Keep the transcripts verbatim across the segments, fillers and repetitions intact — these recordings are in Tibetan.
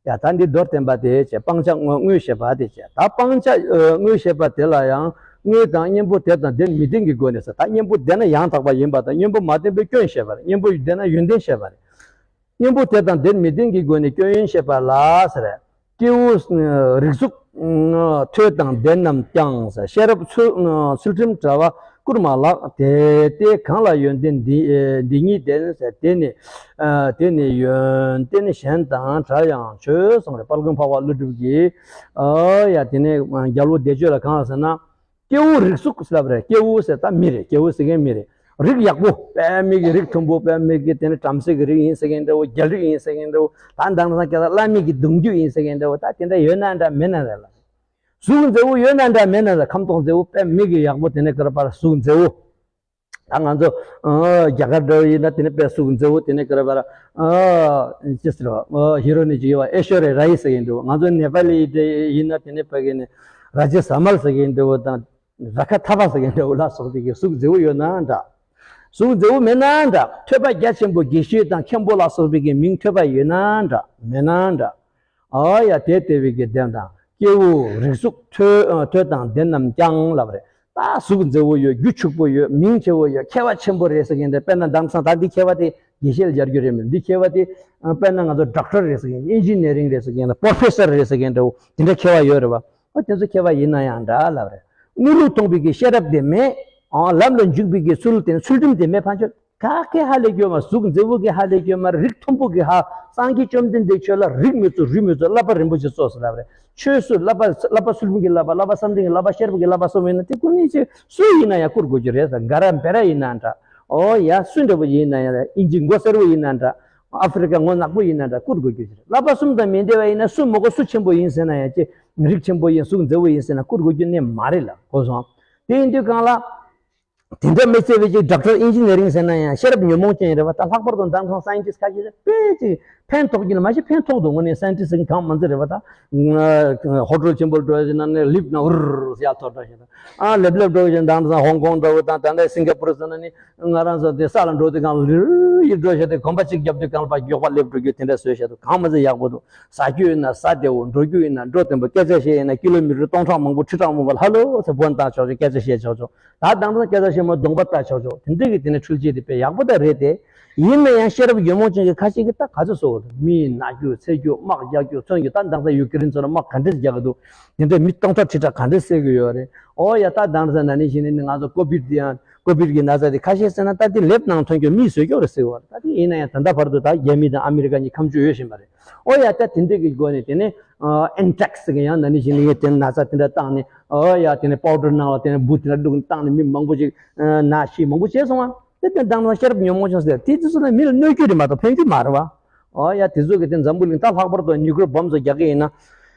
ཡ་ད་འདི་མདོར་བསྟན་པ་དེ་བྱས། སྤང་བྱ་དངོས་དངོས་བཤད་པ་དེ་བྱས། ད་སྤང་བྱ་ཨ་དངོས་བཤད་པ་དེ་ལ་ཡང་དངོས་དང་གཉེན་པོ་དེ་དང་ལྡན་མི་ལྡན་གྱི་སྒོ་ནས་ཟེར། ད་གཉེན་པོ་ལྡན་ན་ཡང་དག་པ་ཡིན་པ་དང་། གཉེན་པོ་མ་ལྡན་པའི་སྐྱོན་བཤད་པ་རེད། གཉེན་པོ་ལྡན་ན་ཡོན་ཏན་བཤད་པ་རེད། གཉེན་པོ་དེ་དང་ལྡན་མི་ལྡན་གྱི་སྒོ་ནས་སྐྱོན་ཡོན་བཤད་པ་ལ་ཟེར། སྐྱེ་བོ་རིགས་གཟུགས་ཐོས་དང་ལྡན་རྣམས་ཀྱང་ཟེར། ཤེས་རབ་ཚུལ་ཚུལ་ཁྲིམས་བྲལ་བ་བཀུར་མ་ལགས། དེ་དེ་གང་ལ་ཡོན་ཏན་འདི་འདི་ཉིད་ལྡན་ཟེར། དེ་ནི་དེ་ནི་ཡོན་ཏན་གཞན་དང་བྲལ་ཡང་ཆོས་གསུངས་རེད། དཔལ་མགོན་འཕགས་པ་ཀླུ་སྒྲུབ་ཀྱིས། ཨ་ཡ་དེ་ནས་རྒྱལ་པོ་བདེ་སྤྱོད་ལ་གང་ཟེར་ན། སྐྱེ་བོ་རིགས་གཟུགས་ཟེར་ལབ་རེད། སྐྱེ་བོ་ཟེར་ད་མི་རེད། སྐྱེ་བོ་ཟེར་མཁན་མི་རེད། རིགས་ཡག་པོ། དཔེ་མི་གི་རིགས་མཐོན་པོ། དཔེ་མི་གི་དེ་ནི་བྲམ་ཟེ་གི་རིགས་ཡིན་ཟེར་མཁན་འདྲ་བོ། རྒྱལ་རིགས་ཡིན་ཟེར་མཁན་འདྲ་བོ། ད་དེང་སང་སྐད་ཆ་བླ་མེད་ཀྱི་གདུང་རྒྱུད་ཡིན་ཟེར་མཁན་འདྲ་བོ། ད་དེ་འདྲ་ཡོད་ན་འདྲ་མེད་ན་འདྲ་ལབ། གཟུགས་མཛེས་པོ་ཡོད་ན་འདྲ་མེད་ན་འདྲ། ཁམས་ཐོག་མཛེས་པོ། དཔེ་མི་གི་ཡག་པོ། དེ་ནས་ཀ་ར་པ་ར་གཟུགས་མཛེས་པོ། ད་ང་ཚོ་ཨ་རྒྱ་གར་འདྲ་བོ་ཡིན་ན་དེ་ནས་དཔེ་གཟུགས་མཛེས་པོ། དེ་ནས་ཀ་ར་པ་ར་ཨ་ཅི་ཟེར་བ། ཨ་ཧི་རོ་ནི་ཅིག་ཡོད་པ། ཨེ་ཤོ་རི་ར་ཡི་ཟེར་མཁན་འདྲ་བོ། ང་ཚོ་ནེ་པ་ལི་དེ་ཡིན་ན་དེ་ནས་ཕ་གི་ནས་ར་ཇེ་ས་མལ་ཟེར་མཁན་འདྲ་བོ་དང་། ར་ཁ་ཐ་པ་ཟེར་མཁན་འདྲ་བོ་ལ་སོགས་པའི་གི་གཟུགས་མཛེས་པོ་ཡོད་ན་འདྲ། གཟུགས་མཛེས་པོ་མེད་ན་འདྲ། ཐོས་པ་རྒྱ་ཆེན་པོ་དགེ་བཤེས་དང་མཁན་པོ་ལ་སོགས་པའི་གི་མིང་ཐོས་པ་ཡོད་ན་འདྲ། མེད་ན་འདྲ། ཨ་ཡ་དེ་ལྟ་བུའི་གི་ལྡན་དང་། སྐྱེ་བོ་རིགས་གཟུགས་ཐོས་ཐོས་དང་ལྡན་རྣམས་ཀྱང་ལབ་རེད། ད་གཟུགས་མཛེས་པོ་ཡོད། རྒྱུ་ཕྱུག་པོ་ཡོད། མིང་ཆེ་བོ་ཡོད། མཁས་པ་ཆེན་པོ་རེད་ཟེར་མཁན་དེ། དཔེར་ན་དེང་སང་ད་འདི་མཁས་པ་དེ་དགེ་བཤེས་ལ་སྦྱར་རྒྱུ་རེད་མོད། འདི་མཁས་པ་དེ་དཔེར་ན་ང་ཚོ་ཌོག་ཊར་རེད་ཟེར་མཁན། ཨིན་ཇི་ནི་ཡ་རིང་རེད་ཟེར་མཁན་དང་། པོ་རོ་ཕེ་སར་རེད་ཟེར་མཁན་འདྲ་བོ། དེ་འདྲ་མཁས་པ་ཡོད་རེད་བ། ཨ་དེ་ཚོ་མཁས་པ་ཡིན་ན་ཡང་འདྲ་ལབ་རེད། གནས་ལུགས་མཐོང་བའི་གི་ཤེས་རབ་དེ་མེད། ཨ་ལམ་ལ་འཇུག་པའི་གི་ཚུལ་དེ། ཚུལ་ཁྲིམས་དེ་མེད་ཕན་ཆོད། ག་གེ་ཧ་ལས་ཡོད་མ། གཟུགས་མཛེས་པོ་གི་ཧ་ལས་ཡོད་མ། རིགས་མཐོན་པོ་གི་ཧ། སངས་རྒྱས་བཅོམ་ལྡན་འདས་ཆོས་ལ་རིགས་མི་གཙོ། རུས་མི་གཙོ། བསླབ་པ་རིན་པོ་ཆེ་གཙོ་ཟེར་ལབ་རེད། ཆོས་སུ་བསླབ་པ། བསླབ་པ་ཚུལ་ཁྲིམས་ཀྱི་བསླབ་པ། བསླབ་པ་བསམ་གཏན་གྱི་བསླབ་པ། ཤེས་རབ་ཀྱི་བསླབ་པ་སོགས་མེད་ན། དེ་ཀུན་ནས་ཆེ་སུ་ཡིན་ན་ཡང་བཀུར་དགོས་རྒྱུ་རེད་ཟེར། ག་ར་བེ་ར་ཡིན་ན་འདྲ། ཨོ་ཡ་སུ་འདྲ་བོ་ཡིན་ན་ཡང་། ཨིན་ཇི་མགོ་སེར་པོ་ཡིན་ན་འདྲ། ཨ་ཧྥི་རི་ཀ་མགོ་ནག་པོ་ཡིན་ན་འདྲ། བཀུར་དགོས་རྒྱུ་རེད། བསླབ་པ་གསུམ་དང་མི་འབྲེལ་བ་ཡིན་ན། སུ་མགོ་སུ་ཆེན་པོ་ཡིན་ཟེར་ན་ཡང་ཅི། རིགས་ཆེན་པོ་ཡིན། གཟུགས་མཛེས་པོ་ཡིན་ཟེར་ན་བཀུར་དགོས་རྒྱུ་གནས་མ་རེད་ལ། གོ་སོང་། དེ་ཡིན་དུས་གང་ལ། དེ་འདྲ་མི་བརྩེ་བའི་ཅིག་ཌོག་ཊར་ཨིན་ཇི་ནི་ཡ་རིང་ཟེར་ན་ཡང་ཤེས་རབ་ཉོན་མོངས་ཅན་རེད་བ། ད་ལྷག་པར་དུ་དེང་སང་སའེན་ཊིསི་ཁ་ཤས་དཔེ་ཅིག་ཕན་ཐོགས་ཀྱི་ལ་མ་གཞི་ཕན་ཐོགས་འདུག་དངོས་གནས་སའེན་ཊིསི་ཟེར་མཁན་གང་མང་ཙམ་རེད་བ། ད་ཧོ་ཊེལ་ཆེན་པོར་འགྲོ་ཡ་ན་ནི་ལིཕ་ནང་འུར་ཡར་ཐོག་འགྲོ་བཞིན། ཨ་ལེབ་ལེབ་འགྲོ་བཞིན། དེང་སང་ཧོང་ཀོང་འདྲ་བོ་དང་། ད་ལྟ་སིང་ག་པུར་ཟེར་ན་ནི། ང་རང་ཚོ་དེ་ས་ལ་འགྲོ་དུས་གང་ལ་ལིར་ཡིར་འགྲོ་བྱས་ཏེ། གོམ་པ་གཅིག་བརྒྱབ་དུས་གང་ལ་ཕར་མགྱོགས་པ་སླེབས་འགྲོ་རྒྱུ་དེ་འདྲ་བཟོས་བྱས་འདུག་གང་མང་ཙམ་ཡག་པོ་འདུག་ཟ་རྒྱུ་ཡིན་ན་ཟ་བདེ་བོ། འགྲོ་རྒྱུ་ཡིན་ན་འགྲོ་བརྟན་པོ། སྐད་ཆ་བཤད་ཡིན་ན་ཀི་ལོ་མི་ཊར་སྟོང་ཕྲག་མང་པོ་ཁྲི་ཕྲག་མང་པོ་ལ་ཧ་ལོ་ཟེར་ཕོན་བཏང་ཆོག་ཆོག་སྐད་ཆ་བཤད་ཆོག་ཆོག་ད་དེང་སང་སྐད་ཆ་བཤད་མ་གདོང་པ་ལྟ་ཆོག་ཆོག་དེ་འདྲ་གི་དེ་ནས་འཕྲུལ་ཆས་དེ་དཔེ་ཡག་པོ་ད་རེད་དེ། ཡིན་ན་ཡང་ཤེས་རབ་ཉོན་མོངས་ཅན་གྱི་ཁ་ཤས་ཀྱིས་ད་ག་ཚོད་བཟོ་གི་འདུག་མི་ན་རྒྱུ་འཚེ་རྒྱུ་དམག་རྒྱག་རྒྱུ་མཚོན་རྒྱུ། ད་དེང་སང་ཡུ་ཀེ་རེན་ཚོ་ལ་དམག་ག་འདྲས་རྒྱག་གི་འདུག་དེ་འདྲ་མི་སྟོང་ཕྲག་ཁྲི་ཕྲག་ག་འདྲས་བསད་གི་ཡོད་རེད། ཨོ་ཡ། ད་དེང་སང་ན་ནིང་གཞེས་ནིང་ནས་ང་ཚོ་ཀོ་བིཌ་དེ་ཡང་། ཀོ་བིཌ་ཀྱི་ན་ཚ་དེ་ཁ་ཤས་བསད་ན་ད་དེ་ལེབ་ནང་ཐོན་རྒྱུ་མིས་བཟོས་རྒྱུ་རེད་ཟེར་བ་རེད། ད་དེ་ཡིན་ན་ཡང་ད་ལྟ་བར་དུ་ད་རྒྱ་མི་དང་ཨ་མི་རི་ཀ་གཉིས་ཁ་མཆུ་ཡོད་བཞིན་པ་རེད། ཨོ་ཡ། ད་དེ་འདྲ་གི་སྒོ་ནས་དེ་ནས་ཨེན་ཊེག་སི་ཟེར་མཁན་ཡང་ན་ནིང་གཞེས་ནིང་ངས་དེ་ན་ཚ་དེ་འདྲ་བཏང་ནས། ཨོ་ཡ། དེ་ནས་པའུ་ཌར་ནང་ལ་དེ་ནས་འབུ་དེ་འདྲ་བླུགས་ནས་བཏང་ནས་མི་མང་པོ་ཅིག་ན་ཤི་མང་པོ་བྱས་སོང་བ། དེ་དེ་དེང་སང་ཤེས་རབ་ཉོན་མོངས་ཅན་ཟེར་དེ་དེ་ཚོ་ལ་མི་ལ་གནོད་རྒྱུ་རེད་མ་གཏོགས་ཕན་རྒྱུ་མ་རེད་བ། ཨོ་ཡ། དེ་ཚོ་གི་དེ་འཛམ་བུ་གླིང་ད་ལྷག་པར་དུ་ནིའུ་ཀི་ལི་ཡར་བྷོམ་ཚོ་རྒྱག་གི་ཡིན་ན།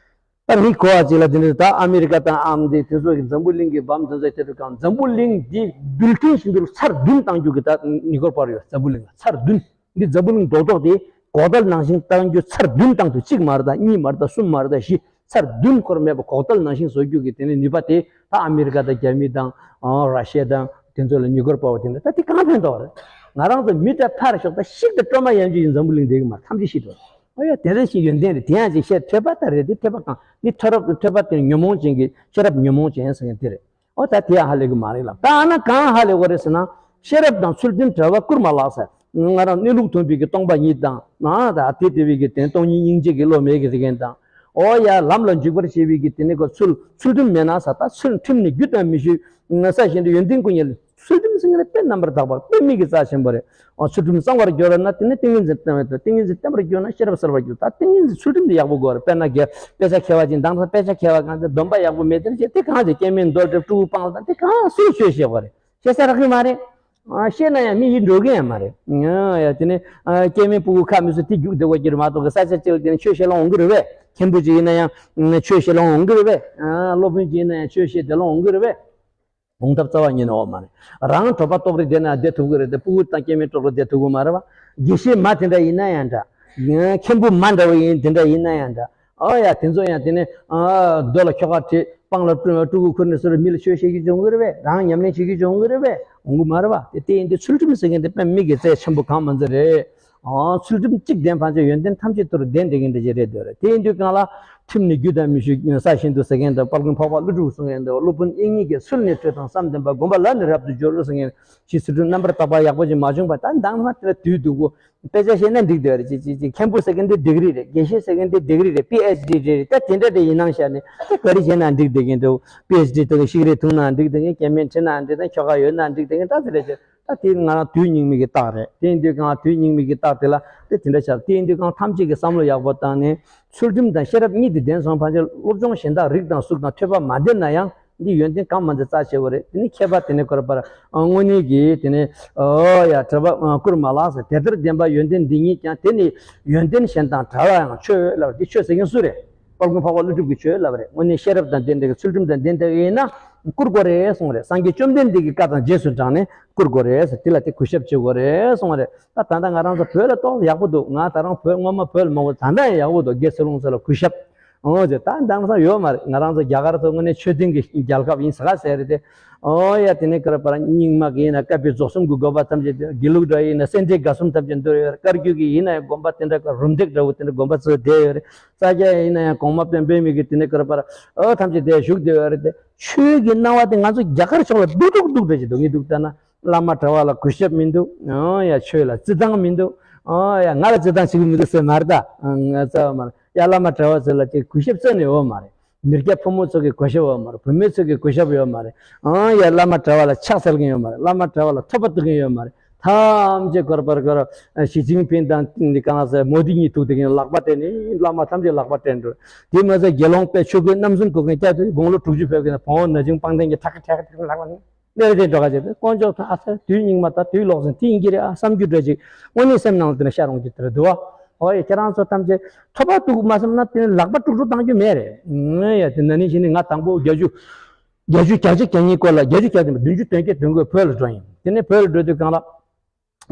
ད་མི་གོ་བ་ཅིག་ལ་དེ་འདྲ། ད་ཨ་མི་རི་ཀ་དང་ཨ་མ་དེ་དེ་ཚོ་གི་འཛམ་བུ་གླིང་གི་བྷོམ་དེ་ཚོ་དེ་ཚོ་གང་འཛམ་བུ་གླིང་འདི་བིལ་ཌིང་བཞིན་དུ་ཚར་བདུན་བཏང་རྒྱུ་གི་ད་ཉེ་འཁོར་པར་ཡོད། འཛམ་བུ་གླིང་ལ་ཚར་བདུན། འདི་འཛམ་བུ་གླིང་རྡོག་རྡོག་དེ་གོག་ཏལ་ནང་བཞིན་བཏང་རྒྱུ་ཚར་བདུན་བཏང་ཐུབ། གཅིག་མ་རེད་ད། གཉིས་མ་རེད་ད། གསུམ་མ་རེད་ད། བཞི། ཚར་བདུན་འཁོར་མེད་པ་གོག་ཏལ་ནང་བཞིན་བཟོ་རྒྱུ་གི་དེ་ནས་ནུས་པ་དེ་ད་ཨ་མི་རི་ཀ་དང་རྒྱ་མི་དང་ཨ་ར་ཤི་ཡ་དང་དེ་ཚོ་ལ་ཉེ་འཁོར་པ་བ་དེ་འདྲ། ད་དེ་གང་ཕན་ཐོགས་རེད། ང་རང་ཚོ་མི་ད་ཕར་ཞོག་ད་ཤིག་ད་སྤྲོ་མ་ཡང་རྒྱུ་ཡིན། འཛམ་བུ་གླིང་འདི་གི་མར་ཐམས་ཅད་ཤི་འགྲོ། ཨོ་ཡ། དེ་འདྲ་ཞིག་ཡོན་ཏན་རེད། དེ་ཡང་ཅིག་བཤད། ཐོས་པ་ད་རེད་དེ། ཐོས་པ་གང་ནི་ཐོས་རབ་ཐོས་པ་དེ་ཉོན་མོངས་ཅན་གྱི་ཤེས་རབ་ཉོན་མོངས་ཅན་ཟེར་མཁན་དེ་རེད། ཨོ་ད་དེ་ཡང་ཧ་ལས་གི་མ་རེད་ལ། ད་ཨ་ན་གང་ཧ་ལས་གོ་རེད་ཟེར་ན། ཤེས་རབ་དང་ཚུལ་ཁྲིམས་བྲལ་བ་བཀུར་མ་ལགས་ཟེར། ང་རང་གནས་ལུགས་མཐོན་པོའི་གི་སྟོང་པ་ཉིད་དང་། ཨ་ད་དེ་ལྟ་བུའི་གི་དེ་སྟོང་ཉིད་སྙིང་རྗེ་གི་བློ་མེད་གི་དེ་མཁན་དང་། ཨོ་ཡ། ལམ་ལ་འཇུག་པར་བྱེད་པའི་གི་དེ་ནི་གོ་ཚུལ་ཚུལ་ཁྲིམས་མེད་ན་ཟེར། ད་ཚུལ་ཁྲིམས་ནི་རྒྱུ་དང་མི་ཆོས་ས་གཞན་དུ་ཡོན་ཏན་ཀུན་ཉེ་ལ། ཚུལ་ཁྲིམས་ཟེར་མཁན་དེ་དཔེ་རྣམ་པར་དག་པ། དཔེ་མི་གི་རྩ་ཆེན་པོ་རེད། ཨོ་ཚུལ་ཁྲིམས་གཙང་བར་གྱུར་ན་དེ་ནི་ཏིང་ངེ་འཛིན་བརྟན་པར་གྱུར། ཏིང་ངེ་འཛིན་བརྟན་པར་གྱུར་ན་ཤེས་རབ་གསལ་བར་གྱུར། ད་ཏིང་ངེ་འཛིན་ཚུལ་ཁྲིམས་དེ་ཡག་པོ་དགོས་རེད། དཔེར་ན་དགེ་དཔེ་ཆ་མཁས་པ་ཅིག་དང་དང་དཔེ་ཆ་མཁས་པ་གང་དེ་སྡོམ་པ་ཡག་པོ་མེད་དེ་བྱས་དེ་གང་དེ་སྐྱེ་དམན་རྡོར་དྲིལ་སྤྲུལ་སྐུ་སྤང་ལ་དང་དེ་གང་སུས་ཆོས་བཤད་པ་རེད། བཤད་ས་རག་གི་མ་རེད། ཨ་བཤད་ན་ཡང་མི་ཡིད་འགྲོ་གི་ཡང་མ་རེད། ཨ་ཡ་དེ་ནི་ཨ་སྐྱེ་དམན་སྤུ་གུ་ཁ་མི་སུ་དེ་རྒྱུག་བསྡད་དགོས་ཀྱི་རེད་མ་གཏོགས་གི་ས་ཆ་གཅིག་ལ་དེ་ནི་ཆོས་བཤད་ལ་འོང་གི་རེད་པས། མཁན་པོ་ཅིག་ཡིན་ན་ཡང་ཆོས་བཤད་ལ་འོང་གི་རེད་པས། ཨ་སློབ་དཔོན་ཅིག་ཡིན་ན་ཡང་ཆོས་བཤད་བསྡད་ལ་འོང་གི་རེད་པས། འོང་ཐབས་རྩ་བ་ཉིད་ནས་ཡོད་མ་རེད། རང་གྲོད་པ་ལྟོགས་རེ་བསྡད་ན་བསྡད་ཐུབ་ཀྱི་རེད་དེ། སྤུ་གུ་དང་སྐྱེ་དམན་ལྟོགས་རེ་བསྡད་ཐུབ་ཀྱི་མ་རེད་བ། དགེ་བཤེས་མ་དེ་འདྲ་ཡིན་ན་ཡང་འདྲ། མཁན་པོ་མ་འདྲ་བོ་ཡིན་དེ་འདྲ་ཡིན་ན་ཡང་འདྲ། ཨ་ཡ་དེ་ཚོ་ཡང་དེ་ནས་ཨ་རྡོ་ལ་ཁྱོ་ག་བྲིས། སྤང་ལ་སྤྲུ་སྤྲུལ་སྐུ་ཁུར་ནས་སུ་རེ་མི་ལ་ཆོས་བཤད་ཀྱི་འཇོན་གྱི་རེད་པས། རང་ཉམས་ལེན་བྱེད་ཀྱི་འཇོན་གྱི་རེད་པས། འོང་གི་མ་རེད་བ། དེ་དེ་ཡིན་དུས་ཚུལ་ཁྲིམས་ཟེར་མཁན་དེ་དཔེ་མི་གི་རྩ་ཆེན་པོ་གང་མ་ཚད་རེད། ཨོ། ཚུལ་ཁྲིམས་གཅིག་ལྡན་ཕན་ཆད་ཡོན་ཏན་ཐམས་ཅད་དུ་ལྡན་བསྡད་མཁན་འདྲ་ཅིག་རེད་འདོད་རེད། དེ་ཡིན་དུས་གང་ལ་ཁྲིམས་ནི་རྒྱུ་དང་མི་ཆོས་ས་བཞིན་དུ་ཟེར་མཁན་དང་། དཔལ་མགོན་འཕགས་པ་ཀླུ་སྒྲུབ་གསུང་མཁན་དང་། སློབ་དཔོན་དབྱིག་གཉེན་གྱི་ཚུལ་ནི་ཁྲོས་དང་བསམ་ལྡན་པ། སྒོམ་པ་ལ་ནི་རབ་ཏུ་སྦྱོར་ཟེར་མཁན་ཞིག་ཚུལ་ཁྲིམས་རྣམ་པར་དག་པ་ཡག་པོ་ཅིག་མ་བྱུང་བ། ད་མདང་ན་དེ་ལ་དུས་སྡུག་པོ། དཔེ་ཆ་བཤད་ན་འགྲིག་བསྡད་རེད། ཅི་ཅི་ཅི་མཁན་པོ་ཟེར་མཁན་དེ་ཌིག་རི་རེད། དགེ་བཤེས་ཟེར་མཁན་དེ་ཌིག་རི་རེད། པི་ཨེཆ་ཌི་རེད། ད་དེ་འདྲ་དེ་ཡིན་ནང་བཞག་ནས་ད་ག་རེ་བྱས་ན་འགྲིག་བསྡད་མཁན་འདུག་པི་ཨེཆ་ཌི་དང་ཤིག་རེ་འཐུང་ན་འགྲིག་བསྡད་མཁན། སྐྱེ་དམན་ཁྲིད་ན་འགྲིག་བསྡད་མཁན། ད་དེ་རེད་ཅེ། ད་དེ་ང་རང་དུས་སྙིགས་མའི་གི་རྟགས་རེད། དེ་ཡིན་དུས་གང་དུས་སྙིགས་མའི་གི་རྟགས་དེ་ལ་དེ་དེ་འདྲ་བྱ། དེ་ཡིན་དུས་གང་ཐམས་ཅད་ཀྱིས་བསམ་བློ་ཡག་པོ་བཏང་ནས་ཚུལ་ཁྲིམས་དང་ཤེས་རབ་གཉིས་དེ་ལྡན་སོང་ཕན་ཆད། སློབ་སྦྱོང་གཞན་དག་རིགས་དང་གཟུགས་དང་ཐོས་པ་མ་ལྡན་ན་ཡང་། འདི་ཡོན་ཏན་གང་མ་འདི་རྩ་ཆེ་བོ་རེད། དེ་ནི་མཁས་པ་དེ་ནི་ཁོ་ར་པར་དངོས་གནས་ཀྱི་དེ་ནི་ཨོ་ཡ་གྲྭ་པ་བསྐུར་མ་ལགས་ཟེར། དེ་ལྟར་ལྡན་པ་ཡོན་ཏན་འདི་ཉིད་ཀྱང་། དེ་ནི་ཡོན་ཏན་གཞན་དང་བྲལ་བ་ཡང་ཆོས་ལབ། འདི་ཆོས་ཟེར་མཁན་སུ་རེད། དཔལ་མགོན་འཕགས་པ་ཀླུ་སྒྲུབ་ཀྱི་ཆོས་ལབ་རེད། དངོས་གནས་ཤེས་རབ་དང་ལྡན་པའི་ཚུལ་ཁྲིམས་དང་ལྡན་པ་ཡིན་ན་བསྐུར་དགོས་རེད་གསུངས་རེད། སངས་རྒྱས་བཅོམ་ལྡན་འདས་ཀྱི་བཀའ་དང་རྗེས་སུ་འབྲངས་ནས་བསྐུར་དགོས་རེད་ཟེར། དེ་ལ་དེ་གུས་ཞབས་བྱེད་དགོས་རེད་གསུངས་རེད། ད་ད་ལྟ་ང་རང་ཚོ་བོད་ལ་ཏོག་ཙམ་ཡག་པོ་འདུག་ང་ད་རང་བོད་སྔོན་མ་བོད་ལ་མང་པོ། ད་ལྟ་ཡང་ཡག་པོ་འདུག་དགེ་སློང་ཚོ་ལ་གུས་ཞབས། ཨོ་ཅེ། ད་དེང་སང་ཡོད་མ་རེད། ང་རང་ཚོ་རྒྱ་གར་ཚོ་དངོས་གནས་ཆོས་ལྡན་གྱི་རྒྱལ་ཁབ་ཡིན་ཟེར་ག་ཟེར་རེད་དེ། ཨོ་ཡ། དེ་ནས་ཀར་པར་རྙིང་མ་གི་ཡིན་ན་བཀའ་པོད་རྫོགས་གསུམ་གྱི་དགོན་པ་ཐམས་ཅད་དེ། དགེ་ལུགས་འདྲ་ཡིན་ན་སེ་འབྲས་དགའ་གསུམ་ཐམས་ཅད་འདུ་ཡོད་རེད། བཀའ་བརྒྱུད་ཀྱི་ཡིན་ན་ཡང་དགོན་པ་དེ་འདྲ་རུམ་བཏེག་འདྲ་བོ་དེ་འདྲ་དགོན་པ་ཚོ་བསྡད་ཡོད་རེད། ས་སྐྱ་ཡིན་ན་ཡང་གོང་མ་སྤེན་པའི་མི་གི་དེ་ནས་ཀར་པར་ཨོ་ཐམས་ཅད་དེ་བཞུགས་བསྡད་ཡོད་རེད་དེ། ཆོས་ཀྱི་སྣང་བ་དེ་ང་ཚོ་རྒྱ་གར་ཕྱོགས་ལ་སྡུག་སྡུག་སྡུག་འདྲ་ཞིག་འདུག་ངས་འདུག་ལྟ་ན། བླ་མ་གྲྭ་བ་ལ་གུས་ཞབས་མི་འདུག་ཨོ་ཡ། ཆོས་ལ་བརྩི་སྟངས་མི་འདུག་ཨོ་ཡ། ང་ལ་བརྩི་སྟངས་བྱེད་ཀྱི་མི་འདུག་ཟེར་མ་རེད་ད། ང་རྩ་བ་མ་རེད། ཡ། བླ་མ་གྲྭ་བ་ཚོ་ལ་ཅིག་གུས་ཞབས་རྩ་ནས་ཡོད་མ་རེད། མི་སྐྱ་ཕོ་མོ་ཚོ་གི་གུས་ཞབས་ཡོད་མ་རེད། བུད་མེད་ཚོ་གི་གུས་ཞབས་ཡོད་མ་རེད། ཨང་། ཡ། བླ་མ་གྲྭ་བ་ལ་ཕྱག་འཚལ་མཁན་ཡོད་མ་རེད། བླ་མ་གྲྭ་བ་ལ་ཐོབ་པ་གཏོང་མཁན་ཡོད་མ་རེད། ཐམས་ཅད་ཀར་པར་ཀར་ཞི་ཅིན་ཕིང་དང་གང་ཟེར་མོ་དི་གཉིས་ཐུག་དེ་གིན་ལག་པ་སྤྲད་ནས་བླ་མ་ཐམས་ཅད་ལག་པ་སྤྲད་འགྲོ། དེ་མ་ཟད་དགེ་སློང་དཔེ་ཆོས་གོས་རྣམ་གསུམ་གོན་མཁན་དཀྱིལ་དུ་དགུང་ལོ་དྲུག་ཅུ་ཕེབས་མཁན་བོང་བུ་ནག་ཅིང་སྤང་ཐང་གི་ཁྲག་ཁྲག་ཁྲག་ལག་པ་ནས། གནས་རེ་འགྲོ་ག་བྱེད་དུས་དཀོན་མཆོག་ཐང་ཨ་ས་དུས་སྙིགས་མ། ད་དུས་ལོག་ཟིན་དེ་ཡིན་གྱི་རེད་ཨ་བསམ་རྒྱུ་འདྲ་ཅིག་དངོས་གནས་སེམས་ནང་ལ་དེ་ནས་ཤར་འོང་གི་དེ་རེད་འདུག་བ། ཨོ་ཡ། ཁྱེད་རང་ཚོ་ཐམས་ཅད་ཐོབ་པ་ཐུག་མ་བསམ་ན་དེ་ནས་ལག་པ་དཀྲུག་དཀྲུག་བཏང་རྒྱུ་མེད་རེད། ཨེ་ཡ། དེ་ན་ནིང་གཞི་ནས་ང་དང་པོ་བརྒྱད་ཅུ་བརྒྱད་ཅུ་གྱ་གཅིག་གྱ་གཉིས་སྐོར་ལ། བརྒྱད་ཅུ་གྱ་གཅིག་བདུན་ཅུ་དོན་བརྒྱད་དོན་དགུ་བོད་ལ་འགྲོ་ཡིན། དེ་ནས་བོད་ལ་འགྲོ་དུས་གང་ལ།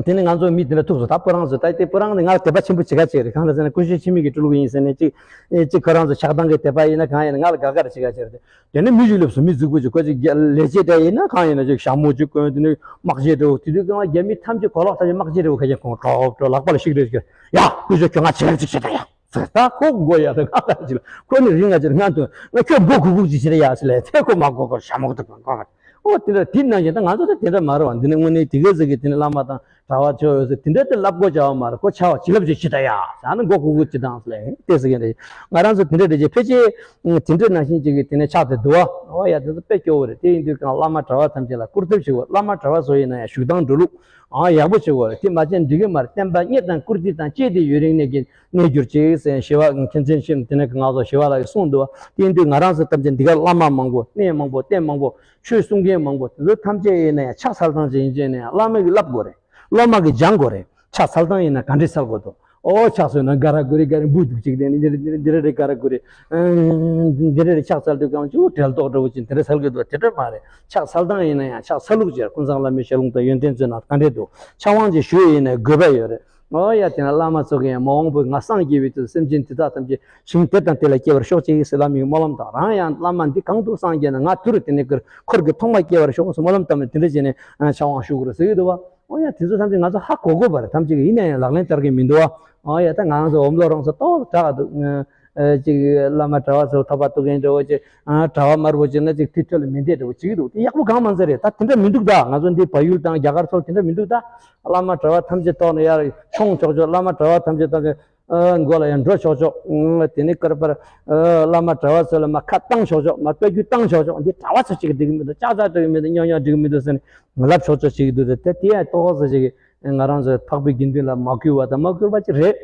དེ་ནས་ང་ཚོ་མི་དེ་འདྲ་ཐུག་སོང་། ད་སྤུ་རང་ཚོ་ད་དེ་སྤུ་རང་ནི་ང་ལ་དད་པ་ཆེན་པོ་བྱེད་ག་བྱེད་རེད། གང་ལ་ཟེར་ན་ཀུན་ཤེས་འཆི་མེད་ཀྱི་སྤྲུལ་སྐུ་ཡིན་ཟེར་ནས་ཅིག་ཨེ་ཅིག་ཁོ་རང་ཚོ་ཆགས་སྡང་གི་དད་པ་ཡིན་ན་གང་ཡིན་ན་ང་ལ་དགའ་དགའ་རེ་བྱེད་ག་བྱེད་རེད། དེ་ནས་མི་ཞིག་སླེབས་སོང་། མི་རྫིག་པོ་ཅིག་ཁོ་ཅིག་རྒྱ་ལས་བྱེད་འདྲ་ཡིན་ན་གང་ཡིན་ན་ཅིག་ཞྭ་མོ་ཅིག་གོན། དེ་ནས་དམག་ཆས་འདྲ་བོ། དེ་དུས་གང་ལ་རྒྱ་མི་ཐམས་ཅད་གོ་ལོག་ཐམས་ཅད་དམག་ཆས་འདྲ་བོ་ཁ་ཤས་གོན། གྲོགས་གྲོགས་ལག་པ་ལ་ཤིག་རེ་ཅིག་ཡ། སྐུ་ཞབས་ཁྱོད་ང་བྱེད་ལ་ཅིག་བྱེད་ད་ཡ། ཟེར། ད་ཁོ་མགོ་ཡ་ད་ང་ལ་ཅིག་ལ་ཁོ་ནི་རིང་ང་ཅིག་ང་དུ་ང་ཁྱོད་མགོ་གུག་གུག་ཅིག་བྱེད་ད་ཡ་ཟེར་ལས། དེ་ཁོ་མ་གོ་གོ་ཞྭ་མོ་གོ་ད་གོ་གོ། ཨོ་དེ་འདྲ་དེ་ནང་བཞིན་ད་ང་ཚོ་ད་དེ་འདྲ་མ་རེད་བ། འདི་ནི་དངོས་གནས་དེ་ག་ཟིག་གི་དེ་ནི་བླ་མ་དང་གྲྭ་བ་ཆོས་ཡོད་ཟེར་དེ་འདྲ་དེ་ལབ་དགོས་བྱ་བ་མ་རེད། ཁོ་ཆ་བ་བྱིན་རླབས་ཅིག་ཕྱི་ད་ཡ་ཟེར་ནི་མགོ་གུག་གུག་ཅིག་དང་ཟེར་ལས་དེ་ཟེར་གི་རེད། ང་རང་ཚོ་དེ་འདྲ་དེ་ཅིག་ཕལ་ཆེར་དེ་འདྲ་ནང་བཞིན་ཅིག་གི་དེ་ནི་ཆགས་ཏེ་འདུག་བ། ཨོ་ཡ། དེ་ཚོ་དཔེ་སྐྱོ་བོ་རེད། དེ་ཡིན་དུས་གང་བླ་མ་གྲྭ་བ་ཐམས་ཅད་ལ་བཀུར་འདེབས་བྱེད་དགོས། བླ་མ་གྲྭ་བ་ཚོ་ཡིན་ན་ཡང་བཞུགས་སྟངས་འགྲོ་ལུགས་ཨང་ཡག་པོ་བྱེད་དགོས་རེད། དེ་མ་བྱས་འགྲིག་གི་མ་རེད། བསྟན་པ་རྙེད་དང་བཀུར་སྟི་དང་བཅས་ཏེ་ཡུན་རིང་གནས་ཀྱི་གནས་གྱུར་ཅིག་ཟེར་ཞི་བ་མཁན་ཆེན་ཆེན་དེ་ནས་ང་ཚོ་ཞི་བ་ལྷ་གིས་གསུངས་འདུག་བ། དེ་ཡིན་དུས་ང་རང་ཚོ་ཐམས་ཅད་འདི་གར་བླ་མ་མང་པོ་གནས་མང་པོ་རྟེན་མང་པོ། ཆོས་གསུང་མཁན་མང་པོ་དེ་ཚོ་ཐམས་ཅད་ཡིན་ན་ཡང་ཕྱག་འཚལ་སྟངས་ཅིག་ཡིན་ཅེ་ན་ཡང་བླ་མ་གིས་བསླབ་དགོས་རེད། སློབ་མ་གིས་སྦྱང་དགོས་རེད། ཕྱག་འཚལ་སྟངས་ཡིན་ན་ག་འདྲས་འཚལ་དགོས་འདུག་ཨོ་ཕྱག་འཚལ་ན་ག་ར་གུ་རེ་ག་རེ་འབུ་འདུག་ཅིག་དེ་ནི་འདི་རེ་འདི་རེ་འདི་རེ་རེ་ག་ར་གུ་རེ། འདི་རེ་རེ་ཕྱག་འཚལ་དུས་གང་ཅིག་འབྲེལ་ཏོག་འདྲ་བོ་ཅིག་འདི་རེ་འཚལ་གི་འདུག་དེ་འདྲ་མ་རེད། ཕྱག་འཚལ་སྟངས་ཡིན་ན་ཡང་ཕྱག་འཚལ་ལུགས་ཅིག་ཀུན་བཟང་བླ་མའི་ཞལ་ལུང་དང་ཡོན་ཏན་མཛོད་ནང་ག་འདྲས་འདུག་ཕྱག་དབང་ཅིག་ཞུ་ཡས་ཡིན་ན་དགོས་པ་ཡོད་རེད། ཨོ་ཡ། དེ་ན་བླ་མ་ཚོ་གིས་ཡང་མ་འོངས་པའི་ང་སངས་རྒྱས་པའི་དུས་སེམས་ཅན་དེ་དག་ཐམས་ཅད་ཞིང་དེ་དང་དེ་ལ་སྐྱེ་བར་ཤོག་ཅིག་ཟེར་བླ་མའི་སྨོན་ལམ་དང་། རང་ཡང་བླ་མ་འདི་གང་དུ་སངས་རྒྱས་ན་ང་དུས་དེ་ནས་ཀིར་འཁོར་གྱི་ཐོག་མ་སྐྱེ་བར་ཤོག་ཟེར་སྨོན་ལམ་བཏབ་ནས་དེ་འདྲ་བྱས་ནས་ཕྱག་དབང་ཞུ་དགོས་རེད་ཟེར་གྱི་འདུག་བ། ཨོ་ཡ། དེ་ཚོ་ཐམས་ཅད་ང་ཚོ་ཧ་གོ་དགོས་པ་རེད། ཐམས་ཅད་ཀྱིས་ཡིན་ན་ཡང་ལག་ལེན་བསྟར་གྱི་མི་འདུག་བ། ཨོ་ཡ། ད་ང་ཚོ་འོམ་ལོ་རང་ཚོ་ཏོག་དྲག་འདུག་ཨ་ཅིག་བླ་མ་གྲྭ་བ་ཚོ་ཐོབ་པ་ཐུག་མཁན་འདྲ་བོ་ཅིག་ཨ་གྲྭ་བ་དམར་པོ་ཅིག་ན་ཅིག་དེ་ཐོད་ལ་མི་བསྡད་འདྲ་བོ་ཅིག་འདུག་དེ་ཡག་པོ་གང་མ་ཚར་རེད། ད་དེ་འདྲ་མི་འདུག་ད་ང་ཚོ་འདི་བལ་ཡུལ་དང་རྒྱ་གར་ཚོ་དེ་འདྲ་མི་འདུག་ད་བླ་མ་གྲྭ་བ་ཐམས་ཅད་ཐོག་ནས་ཡར་མཆོང་ཆོག་ཆོག་བླ་མ་གྲྭ་བ་ཐམས་ཅད་ཐོག་ནས་ཨ་མགོ་ལ་ཡར་འགྲོ་ཆོག་ཆོག་ཨ་དེ་ནས་ཀར་པར་ཨ་བླ་མ་གྲྭ་བ་ཚོ་ལ་མར་ཁ་བཏང་ཆོག་ཆོག་མར་བཀའ་བརྒྱུད་བཏང་ཆོག་ཆོག་འདི་གྲྭ་བ་ཚོ་གཅིག་གིས་འགྲིག་གི་མི་འདུག་ཅག་ཅག་འགྲིག་གི་མི་འདུག་སྙོག་སྙོག་འགྲིག་གི་མི་འདུག་ཟེར་ནས་ལབ་ཆོག་ཆོག་བྱེད་ཀྱི་འདུག་དེ་དེ་ཡང་ཏོག་ཙམ་ཅིག་ང་རང་ཚོའི་འཕགས་པའི་དགེ་འདུན་ལ་མ་གུས་པ་དང་མ་གུས་པ་ཅིག་རེད།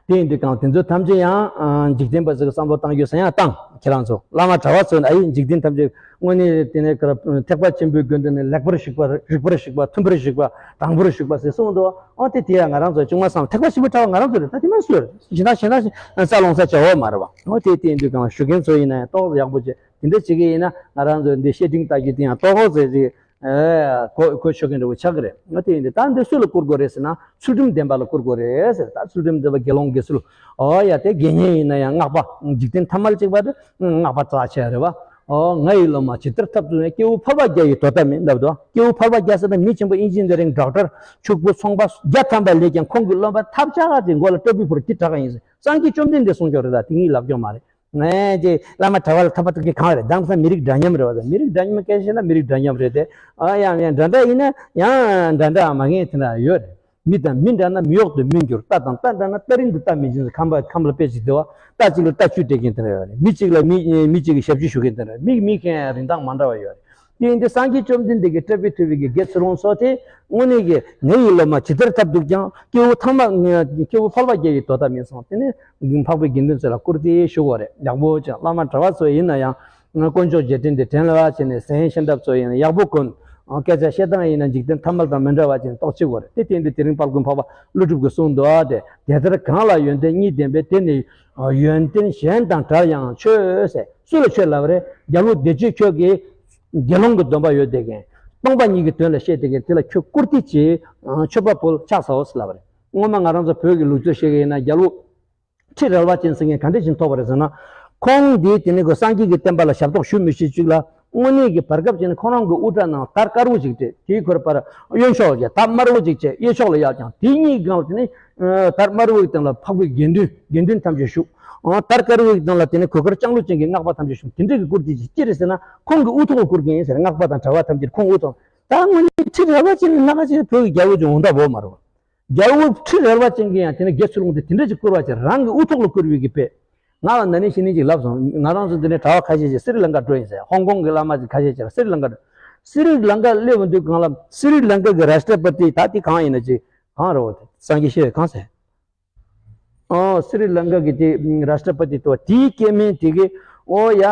དེ་ཡིན་དུས་གང་དེ་ཚོ་ཐམས་ཅད་ཡང་འཇིག་རྟེན་པ་ཚོས་བསམ་བློ་བཏང་རྒྱུ་ཟེར་ཡང་བཏང་། ཁྱེད་རང་ཚོ་བླ་མ་གྲྭ་བ་ཚོས་ཨ་ཡི་འཇིག་རྟེན་ཐམས་ཅད་དངོས་གནས་དེ་ནས་ཐེག་པ་ཆེན་པོའི་དགོན་སྡེ་ནས་ལེགས་པར་ཞིག་པ་རིགས་པར་ཞིག་པ་མཐུན་པར་ཞིག་པ་དྲང་པོར་ཞིག་པ་ཟེར་གསུངས་འདུག་ཨོ་དེ་དེ་ཡང་ང་རང་ཚོ་ཅུང་མ་བསམ། ཐེག་པ་ཆེན་པོའི་གྲྭ་བ་ང་རང་ཚོ་རེད། ད་དེ་མ་སུ་རེད། གཞན་དག་གཞན་དག་ས་ལོང་ས་བྱ་བ་མ་རེད་བ། ཨོ་དེ་དེ་ཡིན་དུས་གང་ཞུ་མཁན་ཚོ་ཡིན་ན་ཡང་ཏོག་ཙམ་ཡག་པོ་བྱས་དེ་འདྲ་བྱེད་ཀྱི་ཡིན་ན་ང་རང་ཚོ་འདི་བཤད་ཁྲིམས་ལྟ་རྒྱུ་དེ་ཡང་ཏོག་ཙམ་ཅིག་ཨེ། གོ་གོ་ཆོད་མཁན་འདྲ་བོ་ཆགས་ཀྱི་རེད། ང་དེ་ཡིན་དུས་ད་འདི་སུ་ལ་བསྐུར་དགོས་རེད་ཟེར་ན་ཚུལ་ཁྲིམས་ལྡན་པ་ལ་བསྐུར་དགོས་རེད་ཟེར། ད་ཚུལ་ཁྲིམས་ལྡན་པ་དགེ་སློང་དགེ་ཚུལ། ཨོ་ཡ། དེ་དགེ་བསྙེན་ཡིན་ན་ཡང་སྔགས་པ། འཇིག་རྟེན་ཐ་མལ་གཅིག་པ་དེ་སྔགས་པ་རྩ་ཆེ་རེད་བ། ཨོ་ང་ཡི་སློབ་མ་ཇི་ལྟར་ཐབས་སྡུག་ཡང་། སྐྱེ་བོ་ཕལ་པ་བརྒྱ་ཡི་དོ་ཟླ་མིན། ལབ་འདུག་སྐྱེ་བོ་ཕལ་པ་བརྒྱ་ཟེར་ན་མི་ཆེན་པོ་ཨིན་ཇི་ནི་ཡ་རིང་ཌོག་ཊར་ཕྱུག་པོ་ཚོང་པ་བརྒྱ་ཐམ་པ་ལས་ཀྱང་ཁོང་གི་སློབ་མ་ཐབས་ཆག་ཅིག་མགོ་ལ་སྤྲ་བི་ཕུར་ཅིག་དྲག་ག་ཡིན་ཟེར། སངས་རྒྱས་བཅོམ་ལྡན་འདས་གསུངས་ཀྱང་རེད། ད་དེ་ངས་ལབ་ཀྱང་མ་རེད། ངས་ཀྱི་བླ་མ་གྲྭ་པ་ལ་ཐར་པ་ཐོབ་མཁན་གང་རེད། དེང་སང་མི་རིགས་འདྲ་མཉམ་རེད་བ། མི་རིགས་འདྲ་མཉམ་སྐད་ཆ་བཤད་ན་མི་རིགས་འདྲ་མཉམ་རེད་དེ། ཨ་ཡང་ཡང་འདྲ་འདྲ་ཡིན་ན་ཡང་འདྲ་འདྲ་མ་ངན་དེ་འདྲ་ཡོད་རེད། མི་དང་མི་འདྲ་ན་མི་འོག་ཏུ་མི་འགྱུར། རྟ་དང་རྟ་འདྲ་ན་རྟ་རིང་དུ་རྟ་མི་འབྱིན། ཁམས་པ་ཁམས་ལ་དཔེ་ཅིག་བདེ་བ། རྟ་གཅིག་ལ་རྟ་བཅུ་སྤྲད་མཁན་དེ་འདྲ་ཡོད་རེད། མི་གཅིག་ལ་མི་མི་གཅིག་གིས་ཞབས་ཕྱི་ཞུ་མཁན་དེ་འདྲ་རེད། མི་མི་གི་རིན་ཐང་མ་འདྲ་བ་ཡོད་རེད། དེ་ཡིན་དུས་སངས་རྒྱས་བཅོམ་ལྡན་འདས་ཀྱིས་སྤྲ་བི་ཐུར་བི་གི་དགེ་ཚུལ་སློང་སོགས་དེ་དངོས་གནས་ཀྱི་ངའི་སློབ་མ་ཇི་ལྟར་ཐབས་སྡུག་ཀྱང་། སྐྱེ་བོ་ཐ་མ་སྐྱེ་བོ་ཕལ་པ་བརྒྱ་ཡི་དོ་ཟླ་མིན་གསུངས། དེ་ནས་འཕགས་པའི་དགེ་འདུན་ཚོ་ལ་བཀུར་སྟི་ཞུ་དགོས་རེད། ཡག་པོ་བྱས། བླ་མ་གྲྭ་པ་ཚོ་ཡིན་ན་ཡང་དཀོན་མཆོག་རྗེས་དྲན་དེ་དྲན་ལ་བྱས་ནས་ཟན་ཤེས་འདབ་ཚོ་ཡིན་ན་ཡག་པོ་གོན། སྐད་ཆ་བཤད་སྟངས་ཡིན་ན་འཇིག་རྟེན་ཐ་མལ་དང་མི་འདྲ་བ་ཅན་རྟོགས་ཅིག་དགོས་རེད། དེ་བསྟན་དུས་དེ་རིང་དཔལ་མགོན་འཕགས་པ་ཀླུ་སྒྲུབ་ཀྱིས་གསུངས་འདུག་ཨ། དེ་དེ་ལྟར་གང་ལ་ཡོན་ཏན་གཉིས་ལྡན་པའི། དེ་ནི་ཡོན་ཏན་གཞན་དང་བྲལ་ཡང་ཆོས་ཟེར། སུ་ལ་ཆོས་ལབ་རེད། རྒྱལ་པོ་བདེ་སྤྱོད་ཁྱོད་ཀྱི་དགེ་སློང་གི་སྡོམ་པ་ཡོད་བསྡད་མཁན། སྟོང་པ་ཉིད་ཀྱི་དོན་ལ་བཤད་བསྡད་མཁན་དེ་ལ་ཁྱོད་བཀུར་སྟི་བྱེད། མཆོད་པ་ཕུལ། ཕྱག་འཚལ་ཟེར་ལབ་རེད། སྔོན་མ་ང་རང་ཚོ་བོད་ཀྱི་ལུགས་སྲོལ་བཤད་མཁན་ཡིན་ན་རྒྱལ་པོ་ཁྲི་རལ་པ་ཅན་ཟེར་མཁན་ག་འདྲ་ཞིག་ཐོབ་པ་རེད་ཟེར་ན། ཁོང་འདིས་དེ་ནས་ཁོ་སངས་རྒྱས་ཀྱི་བསྟན་པ་ལ་ཞབས་ཏོག་ཞུ་མི་ཤེས་ཅིག་ལ། དངོས་གནས་ཀྱི་བར་སྐབས་ཅིག་ནས་ཁོང་རང་གི་དབུ་སྐྲ་ནང་དར་དཀར་པོ་ཞིག་བྲིས། དེའི་ཁོར་པར་གཡོན་ཕྱོགས་ཀྱི་དར་དམར་པོ་ཅིག་བྱས། གཡས་ཕྱོགས་ལ་གཡས་བརྐྱངས། དེ་གཉིས་སྒང་ལ་དེ་ནས་དར་དམར་པོའི་སྟེང་ལ་འཕགས་པའི་དགེ་འདུན་དགེ་འདུན་ཐམས་ཅད་བཞུགས། དར་དཀར་པོའི་སྟེང་ལ་དེ་ནས་གོས་དཀར་ལྕང་ལོ་ཅན་གྱི་སྔགས་པ་ཐམས་ཅད་བཞུགས། དེ་འདྲ་གི་བཀུར་སྟི་ཅིག་ཅི་རེད་ཟེར་ན། ཁོང་གི་དབུ་ཐོག་ལ་བཀུར་མཁན་ཡིན་ཟེར། སྔགས་པ་དང་གྲྭ་པ་ཐམས་ཅད་ཁོང་དབུ་ཐོག་ད་དངོས་གནས་ཁྲི་རལ་པ་ཅན་གྱི་སྣ་ཁ་ཅན་བོད་ཀྱི་རྒྱལ་པོ་ཅིག་འོང་ཐབས་ཡོད་མ་རེད། རྒྱལ་པོ་ཁྲི་རལ་པ་ཅན་གྱིས་ཡང་དེ་ནས་དགེ་ཚུལ་སློང་དེ་དེ་འདྲ་ཅིག་བཀུར་བ་བྱས། རང་གི་དབུ་ཐོག་ལ་བཀུར་བའི་གི་དཔེ། ང་ལ་ན་ནིང་ཕྱི་ནིང་ཅིག་ལབ་སོང་། ང་རང་ཚོ་འདི་ནས་གྲྭ་པ་ཁ་ཤས་ཅིག་སི་རི་ལང་ཀ་འགྲོ་ཡིན་ཟེར། ཧོང་ཀོང་གི་བླ་མ་ཅིག་ཁ་ཤས་ཅིག་ལ་སི་རི་ལང་ཀ་འགྲོ། སི་རི་ལང་ཀ་སླེབས་ཡོང་དུས་སྒང་ལ་སི་རི་ལང་ཀ་གི་རཱཤ་ཏྲ་པ་ཏི་ད་དེ་གང་ཡིན་ན་ཅིག་གང་རེད་འོ། དེ་སངས་རྒྱས་ཤེས་གང་ཟེར། ཨོ་སི་རི་ལང་ཀ་གི་དེ་རཱཤ་ཏྲ་པ་ཏི་ཏོ་དེའི་སྐྱེ་དམན་དེ་གི་ཨོ་ཡ་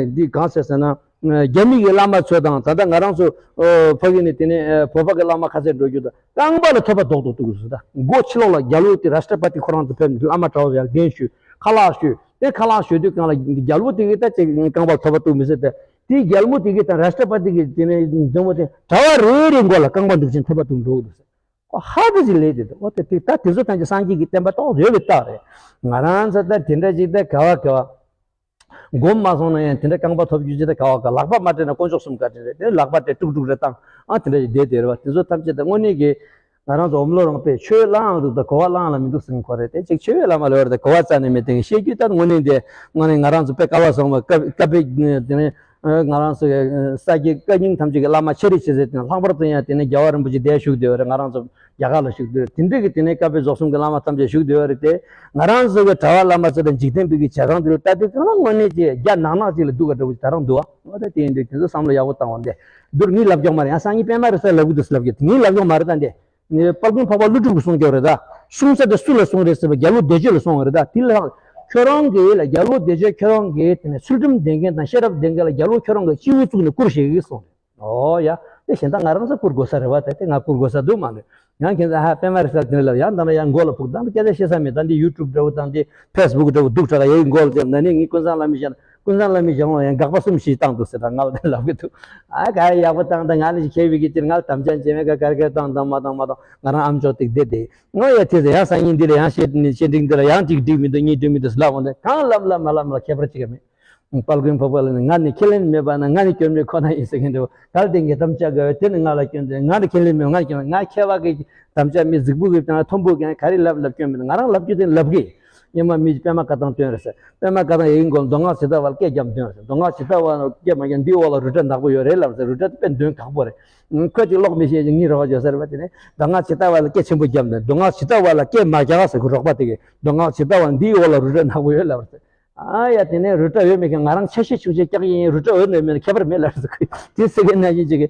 འདི་གང་ཟེར་ཟེར་ན། རྒྱ་མི་གི་བླ་མ་ཚོ་དང་། ད་ལྟ་ང་རང་ཚོ་ཨོ་ཕ་གི་ནས་དེ་ནས་ཨ་བོད་པ་གི་བླ་མ་ཁ་ཤས་འགྲོ་རྒྱུ་དང་རྐང་པ་ལ་ཐོད་པ་རྡོག་རྡོག་གཏུག་གི་ཟེར། ད་སྒོ་ཕྱི་ལོགས་ལ་རྒྱལ་པོ་དེ་རཱཤ་ཏྲ་པ་ཏི་ཁོ་རང་ཚོ་ཕེབས་ནས་བླ་མ་གྲྭ་པ་ཡར་འགན་ཞུས། ཁ་ལག་ཞུས། དེ་ཁ་ལག་ཞུ་དུས་སྒང་ལ་རྒྱལ་པོ་དེ་གིས་ད་ཅིག་རྐང་པ་ལ་ཐོད་པ་གཏུག་མི་སྲིད་དེ། དེ་རྒྱལ་མོ་དེ་གིས་ད་རཱཤ་ཏྲ་པ་ཏི་གི་དེ་ནས་མཛོ་མོ་དེ་གྲྭ་པ་རེ་རེའི་མགོ་ལ་རྐང་པ་འདུག་ཅིང་ཐོད་པ་གཏུག་འགྲོ་གི་འདུག་ཟེར། ཁོ་ཧ་ཏི་ཅིག་ལས་དེ་འདུག་འོ་དེ་དེ་ད་དེ་ཚོ་ཐམས་ཅད་སངས་རྒྱས་ཀྱི་བསྟན་པ་རྟོགས་ཡོད་པའི་རྟགས་རེད། ང་རང་ཚོ་ད་དེ་འདྲ་ཅིག་ད་ག་བ་ག་བ། སྒོམ་མ་སོང་ན་ཡང་དེ་འདྲ་རྐང་པ་ཐོབ་རྒྱུ་ཅི་ད་ག་བ་ག། ལག་པ་མ་སྤྲད་ན་དཀོན་མཆོག་གསུམ་ག་འདྲ་རེད། དེ་ལག་པ་སྤྲད་དཀྲུག་དཀྲུག་རེ་བཏང་། ཨ་དེ་འདྲ་ཞིག་བསྡད་དེ་རེད་བ། དེ་ཚོ་ཐམས་ཅད་ད་དངོས་གནས་ཀྱི་ང་རང་ཚོ་འོམ་ལོ་རང་དཔེ་ཆོས་བླ་ན་འདུག་ད་གོ་བ་བླ་ན་མི་འདུག་ཟེར་མཁན་ཁོ་རེད་དེ། ཅིག་ཆོས་པའི་བླ་མ་ལོས་རེད་དེ་གོ་བ་རྩ་ནས་མེད་དེ། བཤད་རྒྱུ་ད་དངོས་གནས་དེ་དངོས་གནས་ང་རང་ཚོ་དཔེ་སྐལ་བ་བཟང་བ་བཀའ་བཀའ་པའི་དེ་ནས་ང་རང་ཚོ་ས་སྐྱའི་བཀའ་རྙིང་ཐམས་ཅད་ཀྱི་བླ་མ་ཆེ་རེ་ཆེ་ཟེར་དེ་ལྷག་པར་དུ་ཡང་དེ་ནས་རྒྱལ་བ་རིན་པོ་ཆེ་དེ་བཞུགས་བསྡད་པ་རེད། ང་རང་ཚོ་རྒྱ་གར་ལ་བཞུགས་དུས་དེ་འདྲ་གི་དེ་ནས་བཀའ་པོད་རྫོགས་གསུམ་གྱི་བླ་མ་ཐམས་ཅད་བཞུགས་བསྡད་པ་རེད་དེ། ང་རང་ཚོ་གི་གྲྭ་པ་བླ་མ་ཚོ་དང་འཇིག་རྟེན་པའི་གི་བྱེ་སྒང་དེ་ལ་ལྟ་དུས་སྒང་ལ་དངོས་གནས་ཀྱི་རྒྱ་ནག་ནག་ཅིག་ལ་སྡུག་ག་འདྲ་བོ་ཅིག་ད་རང་འདུག་བ། འོ་ད་དེ་ཡིན་དུས་དེ་ཚོ་བསམ་བློ་ཡག་པོ་བཏང་བ་འདི་འདུར་ངས་ལབ་ཀྱོག་མ་རེད། ཡང་སང་ཉིན་པད་མ་རེད་ཟེར་ལབ་གི་འདུག་ཟེར་ལབ་གི་ངས་ལབ་ཀྱོག་མ་རེད། ད་འདི་དཔལ་མགོན་འཕགས་པ་ཀླུ་སྒྲུབ་ཀྱིས་གསུངས་ཀྱོག་རེད། ད་གསུང་ས་དེ་སུ་ལ་གསུངས་རེད་ཟེར་བ་རྒྱལ་པོ་བདེ་སྤྱོད་ལ་གསུངས་རེད། ད་དེ་ལ་ཁྱོད་རང་གི་ལ་རྒྱལ་པོ་བདེ་སྤྱོད་ཁྱོད་རང་གི་དེ་ནས་ཚུལ་ཁྲིམས་ལྡན་མཁན་དང་ཤེས་རབ་ལྡན་མཁན་ལ་རྒྱལ་པོ་ཁྱོད་རང་གི་སྤྱི་བོ་བཙུགས་ནས་བཀུར་ཞེས་གསུངས་རེད། ཨོ་ཡ། དེ་གཞན་དག་ང་རང་ཚོ་བཀུར་དགོས་ས་རེད་བ། དེ་དེ་ང་བཀུར་དགོས་ས་འདུག་མ་རེད། ཡང་ཁྱེད་ཚོ་ཧ་པད་མ་རེད་ཟེར་དེ་ལ་ཡང་ད་ལ་ཡང་མགོ་ལ་ཕུག་ད་ལ་སྐད་ཆ་བཤད་ས་མེད། ད་འདི་ཡུ་ཊུབ་འདྲ་བོ་དང་འདི་ཕེ་སི་བུག་འདྲ་བོ་སྡུག་དྲགས་ཡ་ཡི་མགོ་ལ་བརྒྱབ་ན་ནི་ངས་ཀུན་བཟང་བླ་མའི་ཞལ་ཀུན་བཟང་བླ་མའི་ཞལ་ལ་ཡང་དགག་པ་གསུམ་བཞི་བཏང་འདུག་ཟེར། ད་ང་ལ་དེ་ལབ་གི་འདུག་ཨ་ག་ཡ་ཡག་པོ་བཏང་། ད་ང་ནི་ཁྱེད་བི་གི་དེར་ང་ལ་དམ་བཅའ་བྱེད་མེད་ག་གར་གར་བཏང་བཏང་མ་བཏང་མ་བཏང་ང་རང་ཨམ་ཅོག་ཏིག་བསྡད་དེ་ངོ་ཡ་དེ་ཟེར། ཡང་སང་ཉིན་འདི་ལ་ཡང་བཤད་ནི་བཤད་འགྲིག་འདི་ལ་ཡང་གཅིག་འགྲིག་མི་འདུག་གཉིས་འགྲིག་མི་འདུག་ཟེར་ལབ་འོང་དེ་གང་ལབ་ལབ་མ་ལབ་མ་ལབ་ཁྱད་པར་ཅིག་མེད། དཔལ་མགོན་འཕགས་པ་ལ་ནི་ང་ནི་ཁས་ལེན་མེད་པ་ན་ང་ནི་སྐྱོན་མེད་ཁོ་ན་ཡིན་ཟེར་མཁན་འདྲ་བོ། གལ་ཏེ་ངས་དམ་བཅའ་དགའ་བས་དེ་ནི་ང་ལ་སྐྱོན་ཏེ། ང་ནི་ཁས་ལེན་མེད། ང་ནི་སྐྱོན་མེད། ང་ཁྱད་པར་གི་དམ་བཅའ་མི་རྫིག་པོ་གི་དང་མཐོན་པོ་གི་ག་རེ་ལབ་ལབ་སྐྱོན་མེད། ང་རང་ལབ་རྒྱུ་དེ་ལབ་གི་ཉི་མ་མི་པད་མ་བཀའ་ཐང་སྟོན་རེད་ཟེར། པད་མ་བཀའ་ཐང་ཡི་གེ་མགོ་མདོ་སྔགས་ཇི་ལྟ་བ་ལ་སྐད་རྒྱབ་སྟོན་རེད་ཟེར། མདོ་སྔགས་ཇི་ལྟ་བ་ལ་སྐད་མ་རྒྱབ་འདིའི་འོག་ལ་རུ་ཏྲ་ནག་པོ་ཡོད་རེད་ལབ་ཟེར། རུ་ཏྲ་དེ་དཔེ་འདོན་ཁག་པོ་རེད། ཁོས་ཅིག་ཀློག་མི་ཤེས་ཅིག་ངའི་རོགས་བྱོས་ཟེར་བ་དེ་ནས་མདོ་སྔགས་ཇི་ལྟ་བ་ལ་སྐད་ཆེན་པོ་རྒྱབ་ནས་མདོ་སྔགས་ཇི་ལྟ་བ་ལ་སྐད་མ་རྒྱག་ཟེར་གི་རོགས་པ་དེ་གིས་མདོ་སྔགས་ཇི་ལྟ་བ་འདིའི་འོག་ལ་རུ་ཏྲ་ནག་པོ་ཡོད་ལབ་ཟེར། ཨ་ཡ་དེ་ནས་རུ་ཏྲ་ཡོད་མེད་ཀྱང་ང་རང་ཆ་ཤས་ཆུང་ཆས་སྐྱག་ཡིན། རུ་ཏྲ་ཡོད་ནས་མེད་ན་ཁྱད་པར་མེད་ལབ་ཟེར་གི་དེ་ཟེར་གི་ན་ཡིན་ཅིག་གི་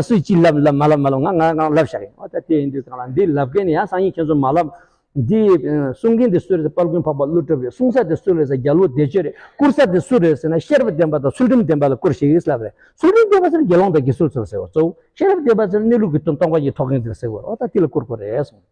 སུས་ཅི་ལབ་ལབ་མ་ལབ་མ་ལབ་ང་ང་ང་ལབ་བཞག་གི་ཨ་ད་དེ་ཡིན་དུས་གང་ལ་འདི་ལབ་མཁན་ནི་ཡང་སང་ཉིན་ཁྱེད་ཚོ་མ་ལབ། འདི་གསུང་མཁན་དེ་སུ་རེད་ཟེར་དཔལ་མགོན་འཕགས་པ་ཀླུ་སྒྲུབ་རེད། གསུང་ས་དེ་སུ་རེད་ཟེར་རྒྱལ་པོ་བདེ་སྤྱོད་རེད། བཀུར་ས་དེ་སུ་རེད་ཟེར་ན་ཤེས་རབ་ལྡན་པ་དང་ཚུལ་ཁྲིམས་ལྡན་པ་ལ་བཀུར་ཞེས་ལབ་རེད། ཚུལ་ཁྲིམས་ལྡན་པ་ཟེར་ན་དགེ་སློང་དང་དགེ་ཚུལ་ཚོ་ཟེར་བ་གཙོ་བོ། ཤེས་རབ་ལྡན་པ་ཟེར་ན་གནས་ལུགས་ཀྱི་དོན་སྟོང་པ་ཉིད་རྟོགས་མཁན་དེ་ཟེར་བ་རེད། འོ་ད་དེ་ལ་བཀུར་དགོས་རེད་གསུངས།